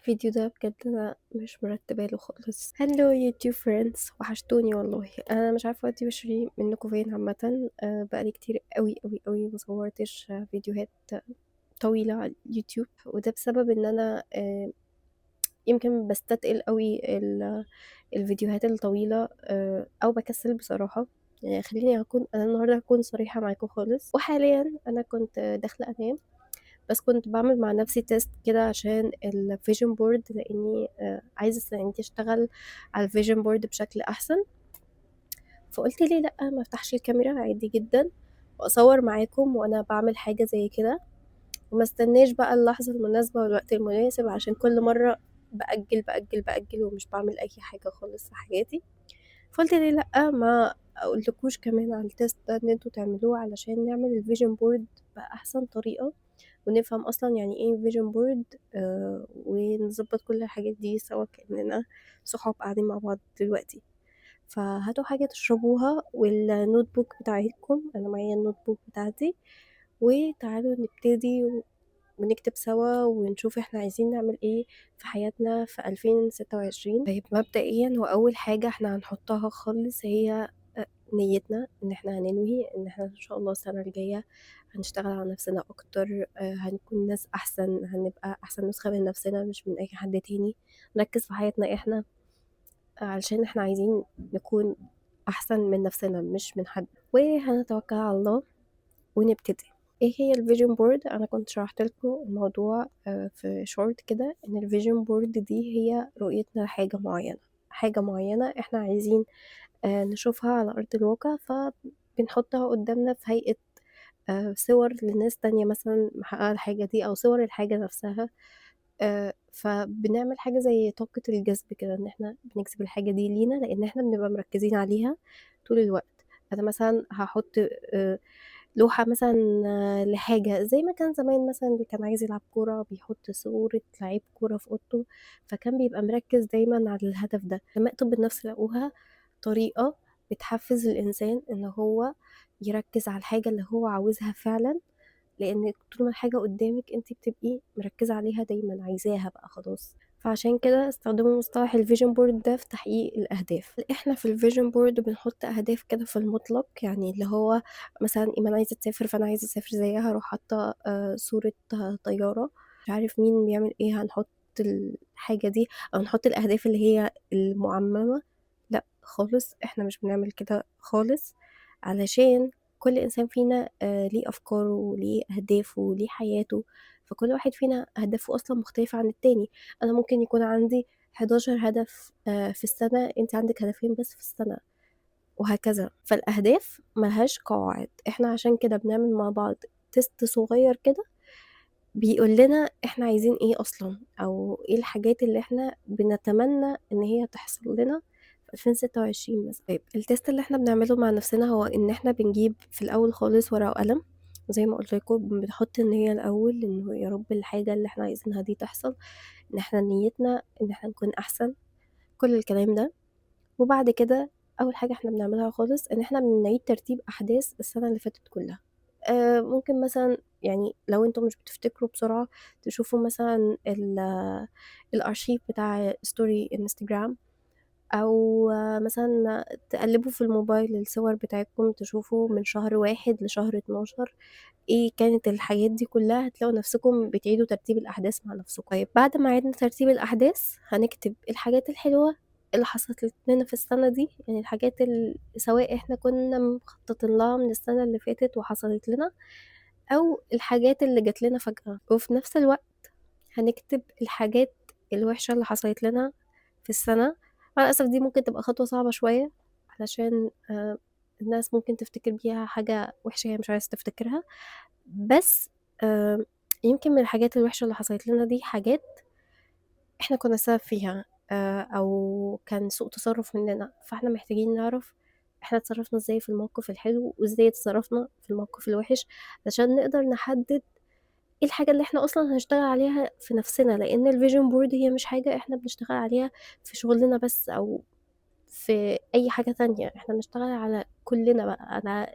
الفيديو ده بجد أنا مش مرتبة له خالص. Hello YouTube friends، وحشتوني والله. أنا مش عارفة أودي وشي منكم فين عامة. بقالي كتير قوي قوي قوي ما صورتش فيديوهات طويلة على اليوتيوب، وده بسبب إن أنا يمكن بستثقل قوي الفيديوهات الطويلة، أو بكسل بصراحة. خليني أكون أنا النهاردة هكون صريحة معاكم خالص. وحاليا أنا كنت داخلة أنام، بس كنت بعمل مع نفسي test كده عشان ال vision board، لأني عايزة السنة دي أشتغل على ال vision board بشكل أحسن. فقلت ليه لأ ما افتحش الكاميرا عادي جدا وأصور معاكم وأنا بعمل حاجة زي كده، وما استناش بقى اللحظة المناسبة والوقت المناسب، عشان كل مرة بأجل بأجل بأجل ومش بعمل أي حاجة خالص في حياتي. فقلت ليه لأ ما أقولكوش كمان على ال test ده إن انتوا تعملوه، علشان نعمل ال vision board بأحسن طريقة ونفهم أصلاً يعني إيه vision board، ونظبط كل الحاجات دي سوا كأننا صحاب قاعدين مع بعض دلوقتي. فهاتوا حاجة تشربوها وال notebook بتاعتكم، أنا معايا ال notebook بتاعتي، وتعالوا نبتدي ونكتب سوا ونشوف احنا عايزين نعمل ايه في حياتنا في 2026. مبدئيا وأول حاجة احنا هنحطها خالص هي نيتنا، ان احنا هننوي ان احنا ان شاء الله السنة الجاية هنشتغل على نفسنا اكتر، هنكون ناس احسن، هنبقى احسن نسخة من نفسنا مش من اي حد تاني، نركز في حياتنا احنا، علشان احنا عايزين نكون احسن من نفسنا مش من حد. وهنتوكل على الله ونبتدي. ايه هي ال vision board؟ انا كنت شرحت لكم الموضوع في شورت كده، ان ال vision board دي هي رؤيتنا لحاجة معينة، حاجة معينة احنا عايزين نشوفها على أرض الواقع، فبنحطها قدامنا في هيئة صور لناس تانية مثلا محققة الحاجة دي، أو صور الحاجة نفسها. فبنعمل حاجة زي طاقة الجذب كده، إن إحنا بنجذب الحاجة دي لينا لأن إحنا بنبقى مركزين عليها طول الوقت. أنا مثلا هحط لوحة مثلا لحاجة، زي ما كان زمان مثلا اللي كان عايز يلعب كورة بيحط صورة لعيب كورة في أوضته، فكان بيبقى مركز دايما على الهدف ده. علماء طب النفس لقوها طريقة بتحفز الإنسان إن هو يركز على الحاجة اللي هو عاوزها فعلا، لأن طول ما الحاجة قدامك انت بتبقي مركزة عليها دايما، عايزاها بقى خلاص. فعشان كده استخدموا مصطلح ال vision board ده في تحقيق الأهداف. احنا في ال vision board بنحط أهداف كده في المطلق، يعني اللي هو مثلا إيمان عايزة تسافر فأنا عايزة أسافر زيها، هروح حاطة صورة طيارة، مش عارف مين بيعمل إيه، هنحط الحاجة دي أو نحط الأهداف اللي هي المعممة. لا خالص، احنا مش بنعمل كده خالص، علشان كل إنسان فينا ليه أفكاره وليه أهدافه وليه حياته، فكل واحد فينا أهدافه أصلا مختلفة عن التاني. أنا ممكن يكون عندي 11 هدف في السنة، أنت عندك هدفين بس في السنة، وهكذا. فالأهداف ملهاش قواعد. احنا عشان كده بنعمل مع بعض تيست صغير كده بيقول لنا احنا عايزين ايه أصلا، أو ايه الحاجات اللي احنا بنتمنى إن هي تحصل لنا في 2026 مثلا. ال test اللي احنا بنعمله مع نفسنا هو إن احنا بنجيب في الأول خالص ورقة وقلم، وزي ما قلت لكم بنحط النية الأول إنه يا رب الحاجة اللي احنا عايزينها دي تحصل، إن احنا نيتنا إن احنا نكون أحسن، كل الكلام ده. وبعد كده أول حاجة احنا بنعملها خالص إن احنا بنعيد ترتيب أحداث السنة اللي فاتت كلها. ممكن مثلا لو انتم مش بتفتكروا بسرعة تشوفوا مثلا الأرشيف بتاع story انستجرام، أو مثلا تقلبوا في الموبايل الصور بتاعتكم تشوفوا من شهر 1 لشهر 12 ايه كانت الحاجات دي كلها. هتلاقوا نفسكم بتعيدوا ترتيب الأحداث مع نفسكم. بعد ما عدنا ترتيب الأحداث هنكتب الحاجات الحلوة اللي حصلت لنا في السنة دي، يعني الحاجات اللي سواء احنا كنا مخططين لها من السنة اللي فاتت وحصلت لنا، أو الحاجات اللي جات لنا فجأة. وفي نفس الوقت هنكتب الحاجات الوحشة اللي حصلت لنا في السنة. مع الأسف دي ممكن تبقى خطوة صعبة شوية، علشان الناس ممكن تفتكر بيها حاجة وحشة هي مش عايزة تفتكرها، بس يمكن من الحاجات الوحشة اللي حصلت لنا دي حاجات احنا كنا السبب فيها، أو كان سوء تصرف مننا، فاحنا محتاجين نعرف احنا اتصرفنا ازاي في الموقف الحلو وازاي اتصرفنا في الموقف الوحش، عشان نقدر نحدد ايه الحاجة اللي احنا اصلا هنشتغل عليها في نفسنا. لان ال vision board هي مش حاجة احنا بنشتغل عليها في شغلنا بس او في أي حاجة تانية، إحنا بنشتغل على كلنا بقى، أنا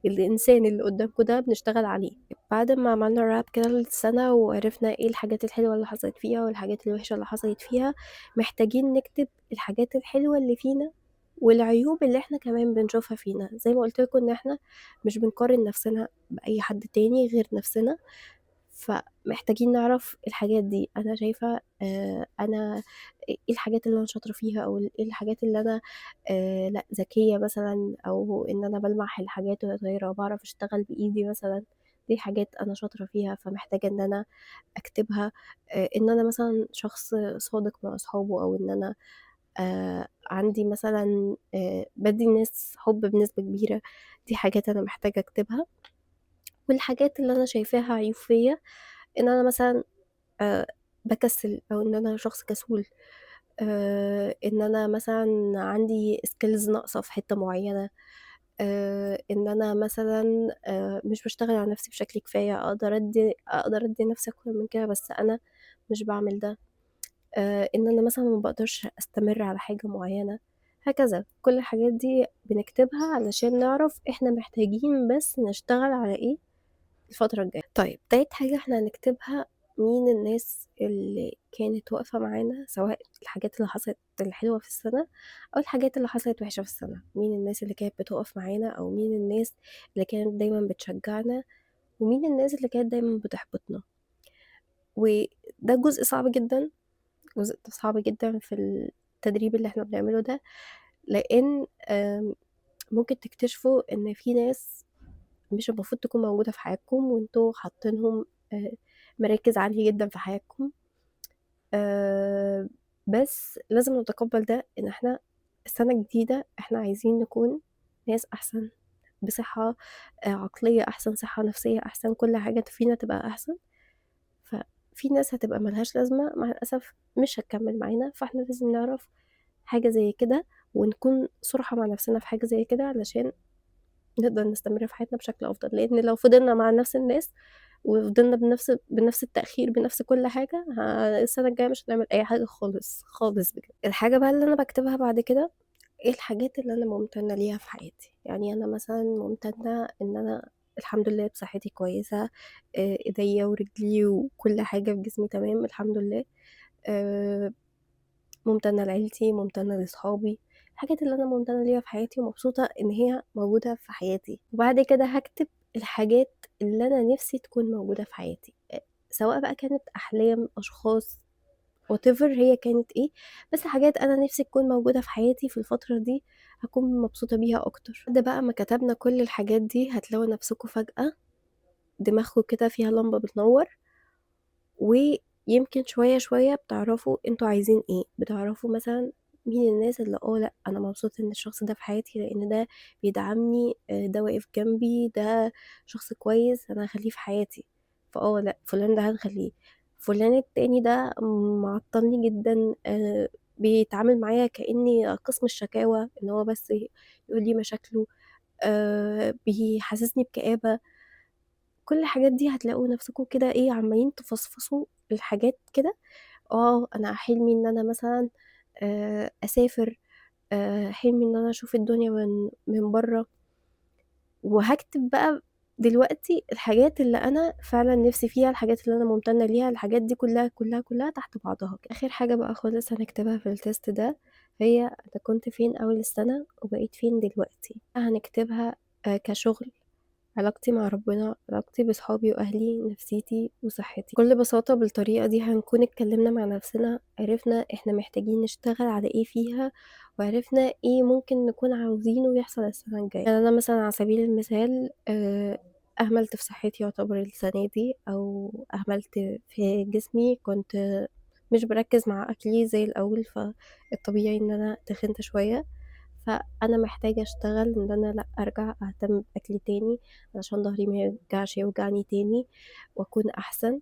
الإنسان اللي قدامكم ده بنشتغل عليه. بعد ما عملنا wrap كده للسنة وعرفنا إيه الحاجات الحلوة اللي حصلت فيها والحاجات الوحشة اللي حصلت فيها، محتاجين نكتب الحاجات الحلوة اللي فينا والعيوب اللي إحنا كمان بنشوفها فينا. زي ما قلت لكم إن إحنا مش بنقارن نفسنا بأي حد تاني غير نفسنا، فمحتاجين نعرف الحاجات دي. أنا شايفة، أنا إيه الحاجات اللي أنا شاطرة فيها، أو إيه الحاجات اللي أنا، لأ ذكية مثلاً، أو إن أنا بلمح الحاجات وهي صغيرة وبعرف أشتغل بإيدي مثلاً، دي حاجات أنا شاطرة فيها فمحتاجة إن أنا أكتبها. إن أنا مثلاً شخص صادق مع أصحابه، أو إن أنا، عندي مثلاً، بدي الناس حب بنسبة كبيرة، دي حاجات أنا محتاجة أكتبها. والحاجات اللي أنا شايفاها عيوب فيا، إن أنا مثلاً، بكسل، أو إن أنا شخص كسول، إن أنا مثلاً عندي skills ناقصة في حتة معينة، إن أنا مثلاً، مش بشتغل على نفسي بشكل كفاية، أقدر أدي نفسي أكتر من كده بس أنا مش بعمل ده، إن أنا مثلاً ما بقدرش أستمر على حاجة معينة، هكذا. كل الحاجات دي بنكتبها علشان نعرف إحنا محتاجين بس نشتغل على إيه الفترة الجاية. تالت حاجة إحنا هنكتبها، مين الناس اللي كانت واقفة معانا، سواء الحاجات اللي حصلت الحلوة في السنة أو الحاجات اللي حصلت وحشة في السنة، مين الناس اللي كانت بتقف معانا، أو مين الناس اللي كانت دايما بتشجعنا، ومين الناس اللي كانت دايما بتحبطنا. وده جزء صعب جدا، جزء صعب جدا في التدريب اللي احنا بنعمله ده، لأن، ممكن تكتشفوا إن في ناس مش المفروض تكون موجودة في حياتكم، وانتوا حاطينهم، مراكز عالية جدا في حياتكم، بس لازم نتقبل ده، إن احنا السنة الجديدة احنا عايزين نكون ناس أحسن، بصحة، عقلية أحسن، صحة نفسية أحسن، كل حاجة فينا تبقى أحسن. ففي ناس هتبقى ملهاش لازمة مع الأسف، مش هتكمل معانا، فاحنا لازم نعرف حاجة زي كده ونكون صراحة مع نفسنا في حاجة زي كده علشان نقدر نستمر في حياتنا بشكل أفضل. لأن لو فضلنا مع نفس الناس وفضلنا بنفس التأخير بنفس كل حاجة، السنة الجاية مش هنعمل أي حاجة خالص خالص بجد. الحاجة بقى اللي أنا بكتبها بعد كده، إيه الحاجات اللي أنا ممتنة ليها في حياتي. أنا مثلا ممتنة إن أنا الحمد لله بصحتي كويسة، إيديا ورجلي وكل حاجة في جسمي تمام الحمد لله، ممتنة لعيلتي، ممتنة لصحابي، الحاجات اللي أنا ممتنة ليها في حياتي ومبسوطة إن هي موجودة في حياتي. وبعد كده هكتب الحاجات اللي أنا نفسي تكون موجودة في حياتي، سواء بقى كانت أحلام، أشخاص، whatever هي كانت إيه، بس حاجات أنا نفسي تكون موجودة في حياتي في الفترة دي هكون مبسوطة بيها أكتر. بعد بقى ما كتبنا كل الحاجات دي، هتلاقوا نفسكم فجأة دماغكم كده فيها لمبة بتنور، ويمكن شوية شوية بتعرفوا انتوا عايزين ايه، بتعرفوا مثلا مين الناس اللي لأ أنا مبسوطة إن الشخص ده في حياتي لأن ده بيدعمني، ده واقف جنبي، ده شخص كويس، أنا هخليه في حياتي، لأ فلان ده هنخليه، فلان التاني ده معطلني جدا، بيتعامل معايا كأني قسم الشكاوى، إن هو بس يقول لي مشاكله، بيحسسني بكآبة. كل الحاجات دي هتلاقوا نفسكم كده عمالين تفصفصوا الحاجات كده. أنا حلمي إن أنا مثلاً، أسافر، حلمي إن أنا أشوف الدنيا من برا. وهكتب بقى دلوقتي الحاجات اللي أنا فعلاً نفسي فيها، الحاجات اللي أنا ممتنة ليها، الحاجات دي كلها كلها كلها تحت بعضها كده. آخر حاجة بقى خالص هنكتبها في التست ده هي أنا كنت فين أول السنة وبقيت فين دلوقتي. هنكتبها، كشغل، علاقتي مع ربنا، علاقتي بصحابي وأهلي، نفسيتي وصحتي. بكل بساطة بالطريقة دي هنكون اتكلمنا مع نفسنا، عرفنا احنا محتاجين نشتغل على ايه فيها، وعرفنا ايه ممكن نكون عاوزينه يحصل السنة الجاية. أنا مثلا على سبيل المثال، أهملت في صحتي يعتبر السنة دي، أو أهملت في جسمي، كنت مش بركز مع أكلي زي الأول، فالطبيعي إن أنا تخنت شوية، فأنا محتاجة أشتغل إن أنا لأ أرجع أهتم بأكلي تاني علشان ظهري ما يرجعش يوجعني تاني وأكون أحسن.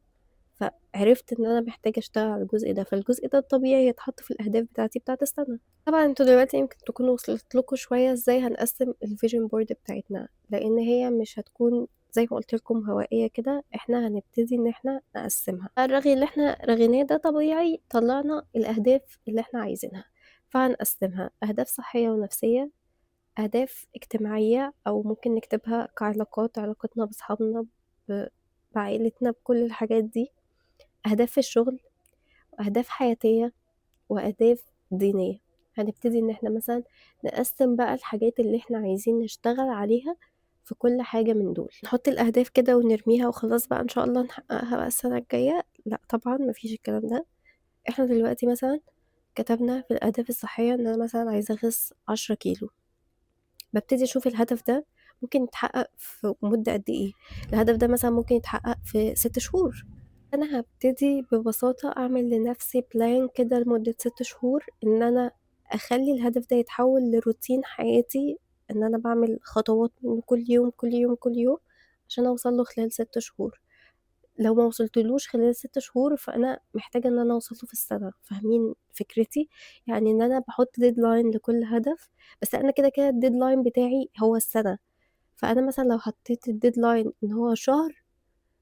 فعرفت إن أنا محتاجة أشتغل على الجزء ده، فالجزء ده الطبيعي يتحط في الأهداف بتاعتي بتاعت السنة. طبعا انتوا دلوقتي يمكن تكونوا وصلت لكم شوية إزاي هنقسم ال vision board بتاعتنا، لأن هي مش هتكون زي ما قلت لكم هوائية كده، احنا هنبتدي إن احنا نقسمها. الرغي اللي احنا رغيناه ده طبيعي طلعنا الأهداف اللي احنا عايزينها، فهنقسّمها أهداف صحية ونفسية، أهداف اجتماعية أو ممكن نكتبها كعلاقات، علاقتنا بأصحابنا، بعائلتنا، بكل الحاجات دي، أهداف في الشغل، وأهداف حياتية، وأهداف دينية. هنبتدي إن إحنا مثلًا نقسّم بقى الحاجات اللي إحنا عايزين نشتغل عليها في كل حاجة من دول. نحط الأهداف كده ونرميها وخلاص بقى إن شاء الله نحققها بقى السنة الجاية، لأ طبعًا ما فيش الكلام ده. إحنا دلوقتي مثلًا كتبنا في الأهداف الصحية إن أنا مثلًا عايزة أخس 10 كيلو، ببتدي أشوف الهدف ده ممكن يتحقق في مدة قد إيه. الهدف ده مثلًا ممكن يتحقق في 6 شهور. أنا هبتدي ببساطة أعمل لنفسي plan كده لمدة 6 شهور إن أنا أخلي الهدف ده يتحول لروتين حياتي، إن أنا بعمل خطوات منه كل يوم، كل يوم، كل يوم عشان أوصل له خلال 6 شهور. لو ما وصلتلوش خلال 6 شهور فأنا محتاجة إن أنا أوصل له في السنة. فاهمين فكرتي؟ يعني إن أنا بحط deadline لكل هدف، بس أنا كده كده الdeadline بتاعي هو السنة، فأنا مثلًا لو حطيت الdeadline إن هو شهر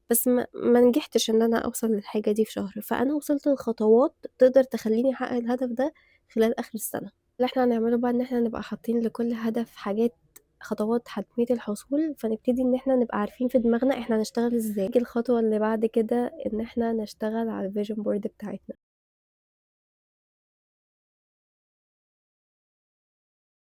بس ما نجحتش إن أنا أوصل للحاجة دي في شهر، فأنا وصلت لخطوات تقدر تخلّيني أحقق الهدف ده خلال آخر السنة. اللي إحنا هنعمله بقى إن إحنا نبقى حاطين لكل هدف حاجات، خطوات حتمية الحصول، فنبتدي إن إحنا نبقى عارفين في دماغنا إحنا هنشتغل إزاي. نيجي الخطوة اللي بعد كده إن إحنا نشتغل على الvision board بتاعتنا.